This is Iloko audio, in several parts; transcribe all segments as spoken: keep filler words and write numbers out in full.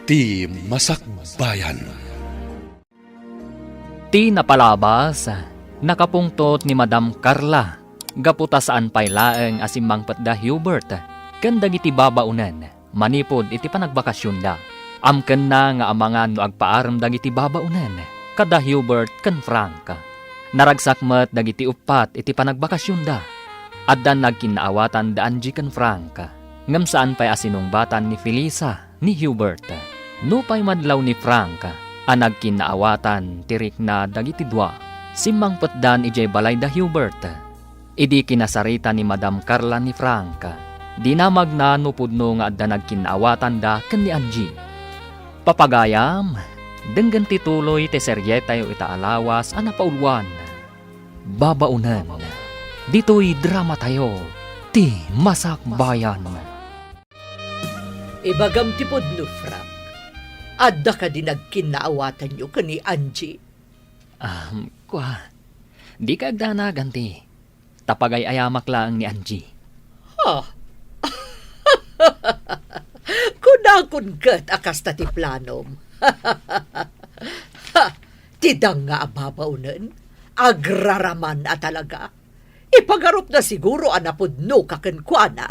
Ti Masakbayan. Ti napalabas, nakapungtot ni Madam Carla gapu ta saan pay laeng a simmangpet da Hubert ken dagiti babaonen manipud iti panagbakasionda. Amkenna nga amangan no agpaarem dagiti babaonen kada Hubert ken Frank. Naragsak met dagiti uppat iti panagbakasionda. Adda nagkinnaawatan da Angie ken Frank, ngem saan pay a sinungbatan ni Felisa ni Hubert. Nupay madlaw ni Frank a nagkinnaawatan ti rikna dagiti dua, simmangpetdan idiay balay da Hubert. Idi kinasarita ni Madam Carla ni Frank, dinamagna no pudno nga adda nagkinnaawatanda ken ni Angie. Papagayam, denggen ti tuloy ti serietayo ita a lawas a napauluan. Babaonen, ditoy dramatayo, Ti Masakbayan. Ibagam ti pudno, Frank. Adda kadi nagkinnaawatanyo ken ni Angie? Ah, kua, dika agdanag, Anti. Ta pagay-ayamak laeng ni Angie. Ha? Kunakon ket a kasta ti planom. Ha, ti danga a babaonen, agraraman a talaga. Ipagarupna siguro a napudnoka kenkuana.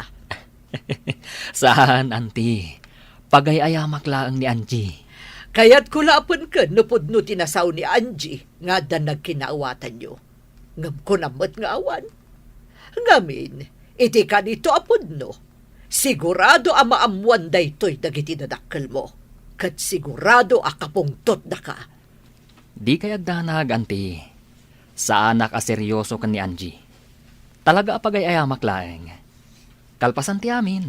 Saan, Anti. Pagay-ayamak laeng ni Angie. Kayatko laeng ken no pudno ti nasao ni Angie nga adda nagkinnaawatanyo. Ngem kunam met nga awan. Ngamin, iti kanito a pudno, sigurado a maammoan daytoy dagiti dadakkelmo, ket sigurado a kapungtotdaka. Dikay agdanag, Anti. Saanak a serioso ken ni Angie. Talaga a pagay-ayamak laeng. Kalpasan ti amin,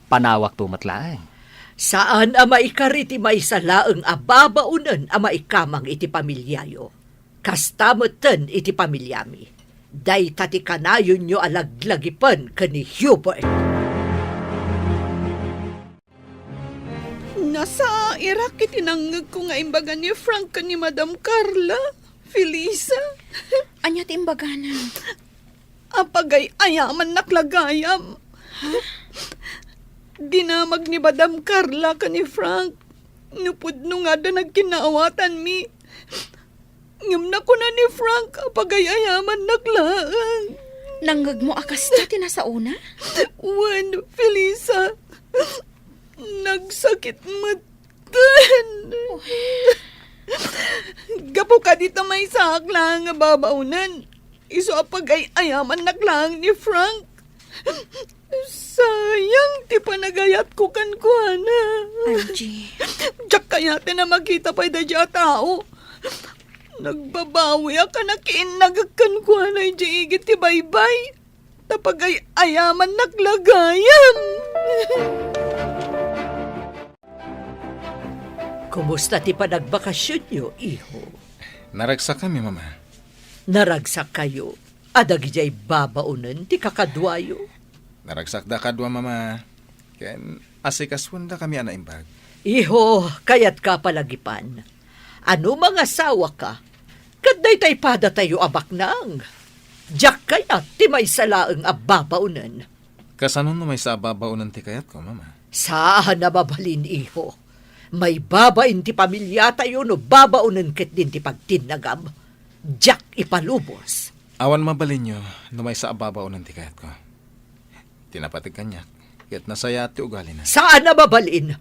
panawakto met laeng. Saan a maikari ti maysa laeng a babaonen a maikamang iti pamiliayo. Kasta metten iti pamilyami. Dayta ti kanayonyo a laglagipen ken ni Hubert. Nasairak iti nangngegko nga imbaga ni Frank ken ni Madam Carla, Felisa. Ania ti imbagana? Apagay-ayamannak la gayam. Ha? Dinamag ni Madam Carla ken ni Frank no pudno nga adda nagkinnaawatanmi. Ngem nakuna ni Frank a pagay-ayamannak laeng. Nangngegmo a kasta ti nasaona? Wen, Felisa. Nagsakit metten. Gapu kadi ta maysaak laeng nga babaonen, isu a pagay-ayamannak laeng ni Frank. Sayang ti panagayatko kenkuana. Angie. Diak kayaten a makita pay daydiay a tao. Nagbabawiak a nakiinnagek kenkuana idiay igid ti baybay. Ta pagay-ayamannak la gayam. Kumusta ti panagbakasionyo, iho? Naragsakami, Mama. Naragsakkayo a dagidiay babaonen ti kakaduayo? Naragsakda kadua, Mama. Ken asikasuendakami a naimbag. Iho, kayatka a palagipan. Ano mangasawaka? Ket daytay padatayo a baknang. Diak kayat ti maysa laeng a babaonen. Kasano no maysa a babaonen ti kayatko, Mama? Saan a mabalin, iho. Maibabain ti pamiliatayo no babaonen ketdin ti pagtinnagam. Diak ipalubos. Awan mabalinyo no maysa a babaonen ti kayatko. Ti napateg kaniak, ket nasayaat ti ugalina. Saan a mabalin.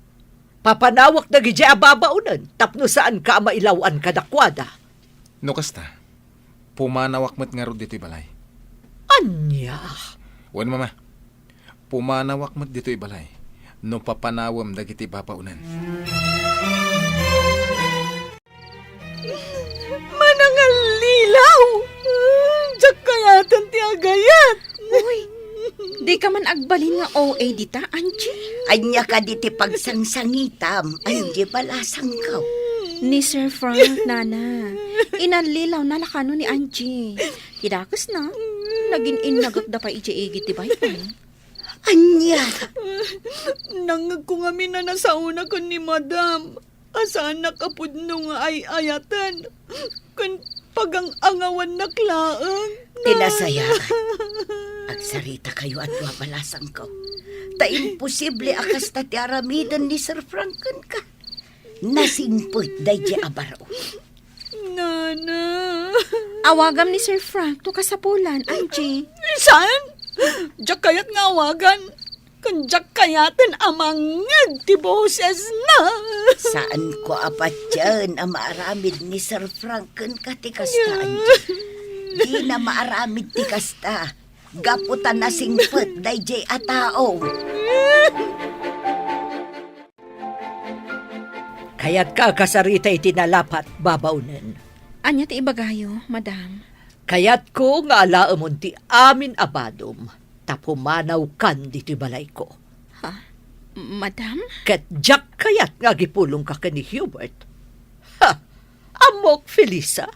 Papanawak dagidiay a babaonen tapno saanka a mailaw-an kadakuada. No kasta, pumanawak met ngarud ditoy balay. Ania? Wen, Mama. Pumanawak met ditoy balay no papanawem dagiti babaonen. Manangallilaw! Diak kayaten ti agayat! Uy, dika man agbalin nga O A dita, Angie? Ania kadi ti pagsangsangitam, Angie balasangko? Ni Sir Frank, Nana. Inallilawna la kano ni Angie. Ti dakesna, nagin-innagekda pay idiay igid ti baybay. Ania? Nangngegko ngamin a nasaona ken ni Madam. A saannak a pudno nga ay-ayaten ken pagang-angawannak laeng. Ti nasayaat, agsaritakayo a dua balasangko. Ta imposible a kasta ti aramiden ni Sir Frank kenka. nasingpet daydiay a baro. Nana. Awagam ni Sir Frank no kasapulan, Angie. Saan? Diak kayat nga awagan. Ken diak kayaten a mangngeg ti bosesna. Saanko a patien a maaramid ni Sir Frank kenka ti kasta, Angie. Dina maaramid ti kasta. Gapu ta nasingpet daydiay a tao. Kayatka a kasarita iti nalapat, babaonen. Ania ti ibagayo, madam? Kayatko nga alaemon ti amin a badom, ta pumanawkan ditoy balayko. Ha? Madam? Ket diak kayat nga agipulongka ken ni Hubert. Ha! Ammok, Felisa,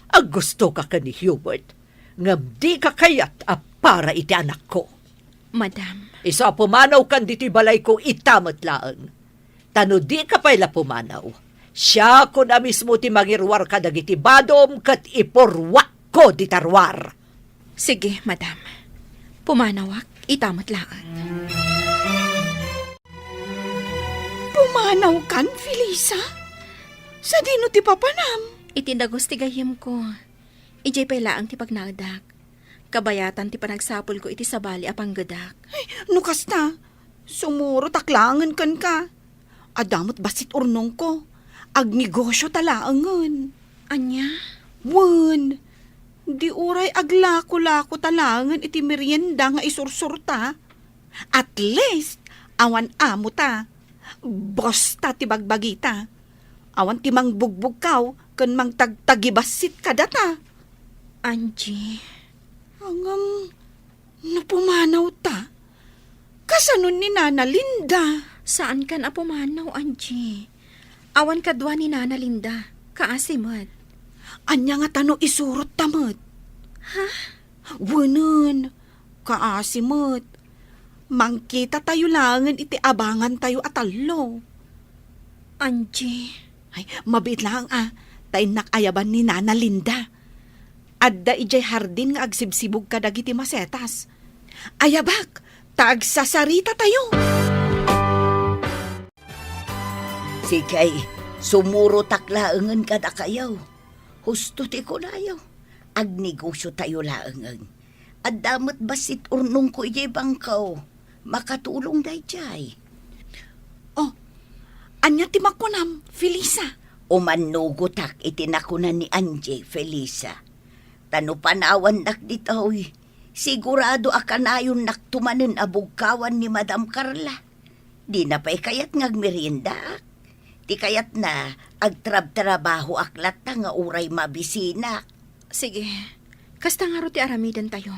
aggustoka ken ni Hubert, ngem dika kayat a para iti anakko. Madam. Isu a pumanawkan ditoy balayko ita met laeng. Ta no dika pay la pumanaw, siakon a mismo ti mangiruar kadagiti badom ket ipurruakko dita ruar. Sige, madam. Pumanawak ita met laeng. Pumanawkan, Felisa? Sadino ti papanam? Iti dagus ti gayyemko. Idiay pay laeng ti pagnaedak. Kabayatan ti panagsapulko iti sabali a panggedak. Ay, no kasta, sumurotak laengen kenka. Adda met bassit urnongko. Agnegosio ta laengen. Ania? Wen, di uray aglako-lako ta laengen iti merienda nga isursurta. At least, awan amo ta. Boss ta ti bagbagita. Awan ti mangbugbugkaw ken mangtagtagibassit kadata. Angie. Ngem, no pumanaw ta, kasano ni Nana Linda? Saankan a pumanaw, Angie. Awan kadua ni Nana Linda. Kaasi met. Ania ngata no isurot ta met? Ha? Wenen, kaasi met. Mangkitatayo laengen iti abangantayo a tallo. Angie. Ay, mabiit laeng a, ta innak ayaban ni Nana Linda. Adda idiay hardin nga agsibsibug kadagiti masetas. Ayabak, ta agsasaritatayo. Sige, sumurotak laengen kadakayo. Husto ti kunayo. Agnegosiotayo laengen. Adda met bassit urnongko idiay bangko. Makatulong daydiay. Oh, ania ti makunam, Felisa? Umannugotak iti nakuna ni Angie, Felisa. Ta no panawannak ditoy, sigurado a kanayonnakto manen a bugkawan ni Madam Carla. Dina pay kayat nga agmeriendaak. Ti kayatna, agtrabtrabahoak latta nga uray mabisinak. Sige, kasta ngarud ti aramidentayo.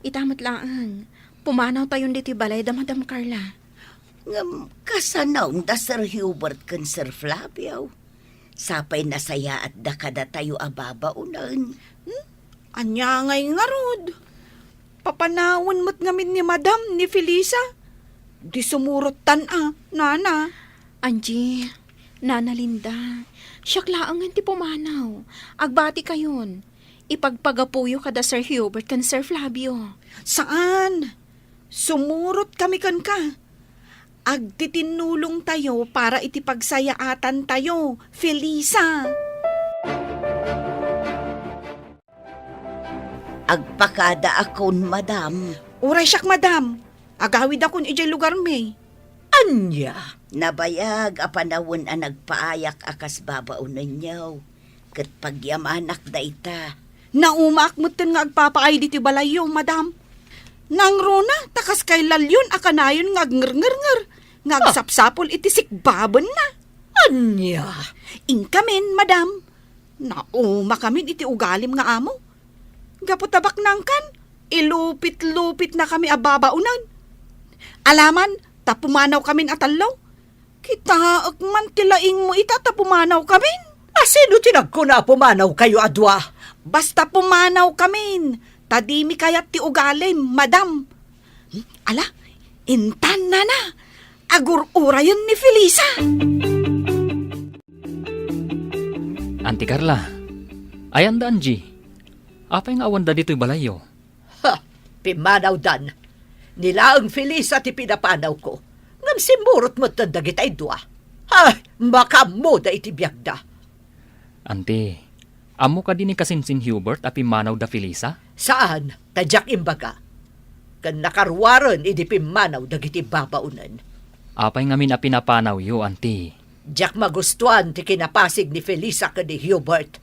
Ita met laeng, pumanawtayon ditoy balay da Madam Carla. Ngem kasano da Sir Hubert ken Sir Flavio? Sapay nasayaatda kadatayo a babaonen. Hmm? Ania ngay ngarud? Papanawen met ngamin ni Madam ni Felisa? Di sumurottan a, Nana. Angie, Nana Linda, siak laengen ti pumanaw. Agbatikayon. Ipagpagapuyo kada Sir Hubert ken Sir Flavio. Saan? Sumurot kami kenka. Agtitinnulongtayo para iti pagsayaatantayo, Felisa. Agpakadaakon, madam. Uray siak, madam. Agawidakon idiay lugarmi. Ania? Nabayag a panawen a nagpaayak a kas babaonenyo. Ket pagyamanak dayta. Naumaak metten nga agpapaay ditoy balayyo, madam. Nangruna, ta kas kay lalyon a kanayon nga agngerngernger, nga Ah. agsapsapol iti sikbabenna. Ania? Inkamin, madam. Naumakamin iti ugalim nga amo. Gapu ta baknangkan, ilupit-lupitnakami a babaonen. Alaman, ta pumanawkamin a tallo. Kitaek man ti laingmo ita ta pumanawkamin. A sino ti nagkuna a pumanawkayo a dua? Basta pumanawkamin, ta dimi kayat ti ugalim, madam. Hmm, ala, intan, nana. Agur-urayen ni Felisa. Auntie Carla, ayan da Angie? Apay nga awan da ditoy balayyo? Ha! Pimmanawdan. Ni laeng Felisa ti pinapanawko. Ngem simmurot metten dagitay dua. Ay, makaammoda iti biagda. Anti, ammo kadi ni kasinsin Hubert a pimmanaw da Felisa? Saan, ta diak imbaga. Ken nakaruaren idi pimmanaw dagiti babaonen. Apay ngamin a pinapanawyo, anti? Diak magustuan ti kinapasig ni Felisa ken ni Hubert.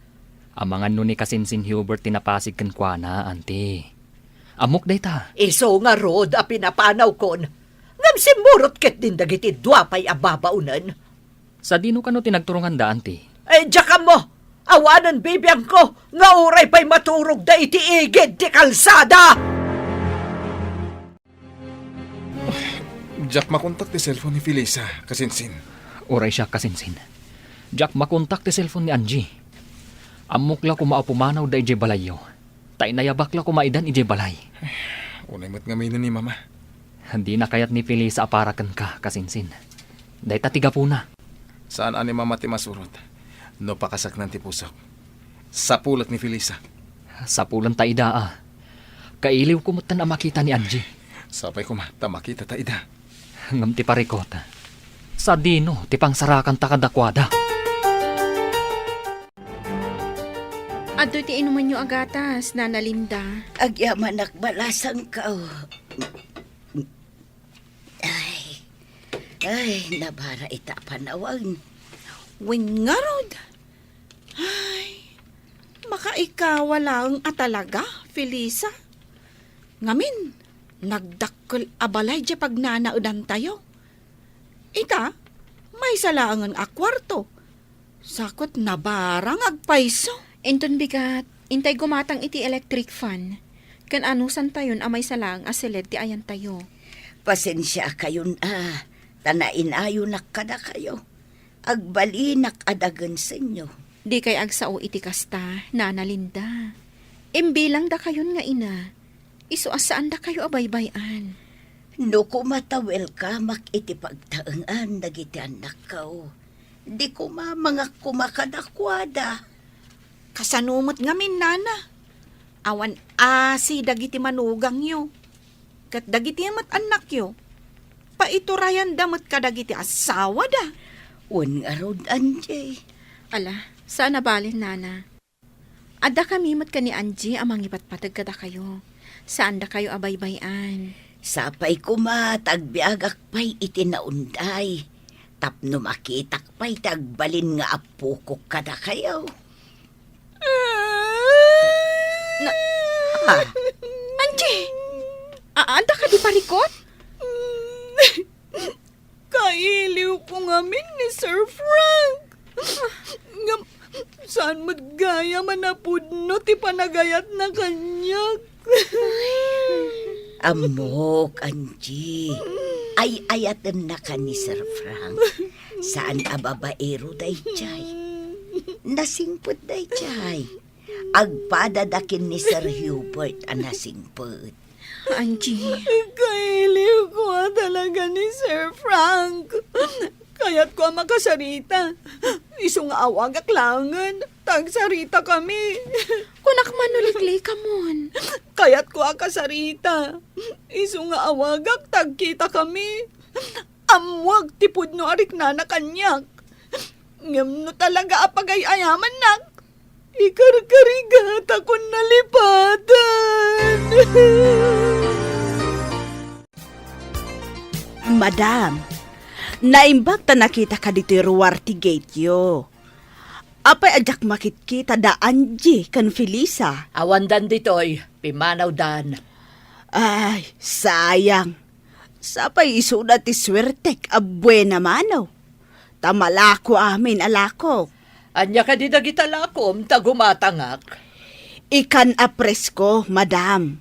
Amangan no ni kasinsin Hubert ti napasig kenkuana, anti. Ammok dayta. Isu ngarud a pinapanawkon, ngem simmurot ketdin dagiti dua pay a babaonen. Sadino kano ti nagturonganda, anti? Eh, diak ammo! Awanen bibiangko nga uray pay maturogda iti igid ti kalsada! Diak makontak ti cellphone ni Felisa, kasinsin. Uray siak, kasinsin. Diak makontak ti cellphone ni Angie. Ammok la koma a pumanawda idiay balayyo. Ta inayabak la koma idan idiay balay. Unay met ngamin ni Mama. Dina kayat ni Felisa a para kenka, kasinsin. Dayta ti gapuna. Saan a ni Mama ti masurot no pakasaknan ti pusok. Sapulet ni Felisa. Sapulenta ida a. Kailiwko metten a makita ni Angie. Sapay koma ta makitata ida. Ngem ti parikut, sadino ti pangsarakanta kadakuada? Adtoy ti inumenyo a gatas, Nana Linda. Agyamanak, balasangko. Ay, ay, nabara ita a panawen. Wen ngarud. Ay, makaikawa laeng a talaga, Felisa. Ngamin, nagdakkel a balay diay pagnanaedantayo. Ita, maysa laengen a kuarto. Sakut nabara nga agpayso. Inton bigat, intay gumatang iti electric fan. Ken anusantayon a maysa laeng a siled ti ayantayo. Pasensiakayon a, ta nainayonak kadakayo. Agbalinak a dagensenyo. Dikay agsao iti kasta, Nana Linda. Imbilang dakayon nga ina, isu a saan dakayo a baybay-an. No koma ta welcomeak iti pagtaengan dagiti annakko, di koma mangak koma kadakuada. Kasano met ngamin, Nana? Awan asi dagiti manugangyo. Ket dagiti met annakyo, paiturayanda met kadagiti asawada. Wen ngarud, Angie. Ala, saan a bale, Nana. Addakami met ken ni Angie a mangipatpateg kadakayo. Saandakayo a baybay-an. Sapay koma ta agbiagak pay iti naunday, tapno makitak pay ti agbalin nga appokok kadakayo. Na, ah. Angie! A-, adda kadi parikut? Kailiwko ngamin ni Sir Frank. Ngem, saan met gayam a napudno ti panagayatna kaniak? Ammok, Angie. Ay-ayatennaka ni Sir Frank. Saan a babaero daydiay. Nasingpet daydiay. Agpadada ken ni Sir Hubert a nasingpet. Angie. Kailiwko a talaga ni Sir Frank. Kayatko a makasarita. Isu nga awagak laengen, ta agsaritakami. Kunak man no liklikamon. Kayatko a kasarita. Isu nga awagak, ta agkitakami. Ammoak ti pudno a riknana kaniak. Ngem no talaga a pagay-ayamannak, ikarkarigatakon nalipatan. Madam, naimbag ta nakitaka ditoy ruar ti gateyo. Apay a diak makitkita da Angie ken Felisa? Awandan ditoy, pimmanawdan. Ay, sayang. Sapay isuda ti suertek a buena mano. Ta malako amin a lakok. Ania kadi dagita lakom ta gumatangak? Ikan a presko, madam.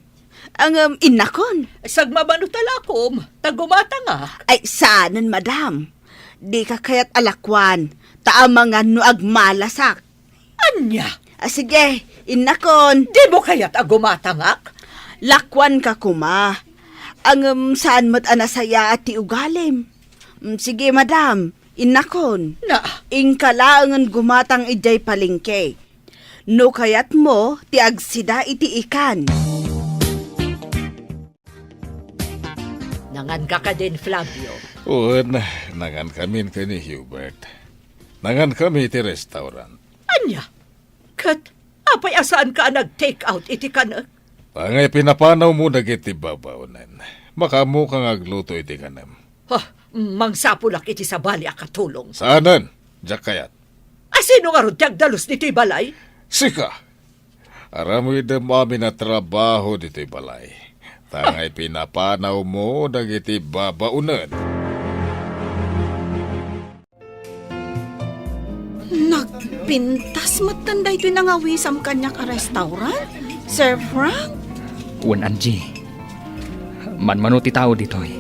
Ngem innakon. Sagmamano ta lakom ta gumatangak. Ay, saanen, madam. Dika kayat a lakuan, ta amangan no agmalasak. Ania? Ah, sige, innakon. Dimo kayat a gumatangak? Lakuanka koma. Ngem saan met a nasayaat ti ugalim. Mm, sige, madam, innakon. Na. Inka laengen gumatang idiay palengke. No kayatmo ti agsida iti ikan. Nanganka kadin, Flavio? Wen, nangankamin ken ni Hubert. Nangankami iti restaurant. Ania? Ket apay a saanka a nag-take out iti kanek? Angay pinapanawmo dagiti babaonen. Makaammoka nga agluto iti kanem. Ha, mangsapulak iti sabali a katulong. Saanen, diak kayat. A sino ngarud ti agdalus ditoy balay? Sika! Aramidem amin a trabaho ditoy balay. Ta angay pinapanawmo dagiti babaonen. Nagpintas metten daytoy nangawisam kaniak a restaurant, Sir Frank? Wen, Angie. Manmano ti tao ditoy.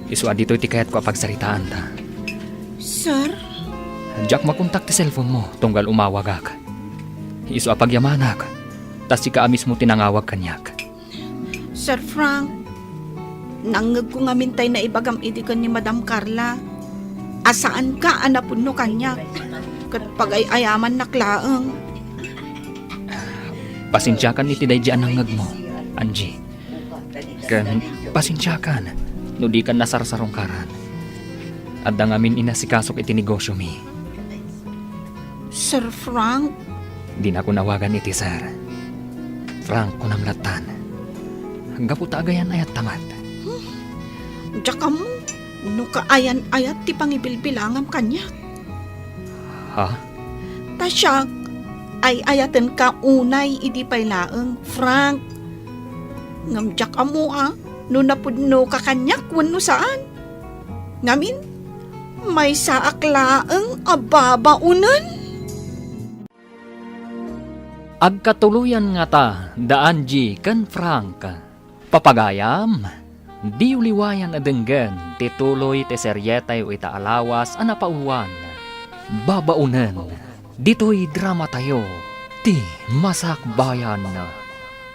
Isu a ditoy ti kayatko a pagsaritaanta. Sir? Diak makontak ti cellphone mo tunggal umawagak. Isu a pagyamanak, ta sika a mismo ti nangawag kaniak. Sir Frank, nangngegko ngamin tay naibagam idi ken ni Madam Carla a saanka a napudno kaniak, ket pagay-ayamannak laeng. Pasensiakan iti daydi a nangngegmo, Angie. Ken pasensiakan no dikan nasarsarungkaran. Adda ngamin inasikasok iti negosyomi. Sir Frank? Dinakon awagan iti sir. Frank, kunam lattan. Gapu ta agayan-ayatta met. Hmm. Diak ammo no kaayan-ayat ti pangibilbilangam kaniak. Ha? Ta siak, ay-ayatenka unay idi pay laeng, Frank. Ngem diak ammo a no napudnoka kaniak wenno saan. Ngamin, maysaak laeng a babaonen. Agkatuloyan ngata da Angie ken Frank. Papagayam, diyo liwayan a denggen ti tuloy ti serietayo ita a lawas a napauluan, Babaonen, ditoy dramatayo, Ti Masakbayan.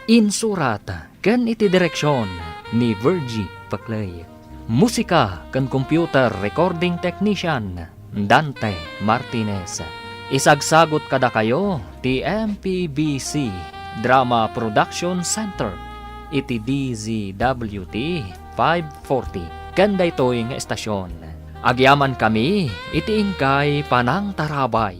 Insurat ken iti direksion ni Virgie Paclay. Musika ken computer recording technician, Dante Martinez. Isagsagut kadakayo ti M P B C Drama Production Center iti D Z W T five forty ken daytoy nga estasion. Agyamankami iti inkay panangtarabay.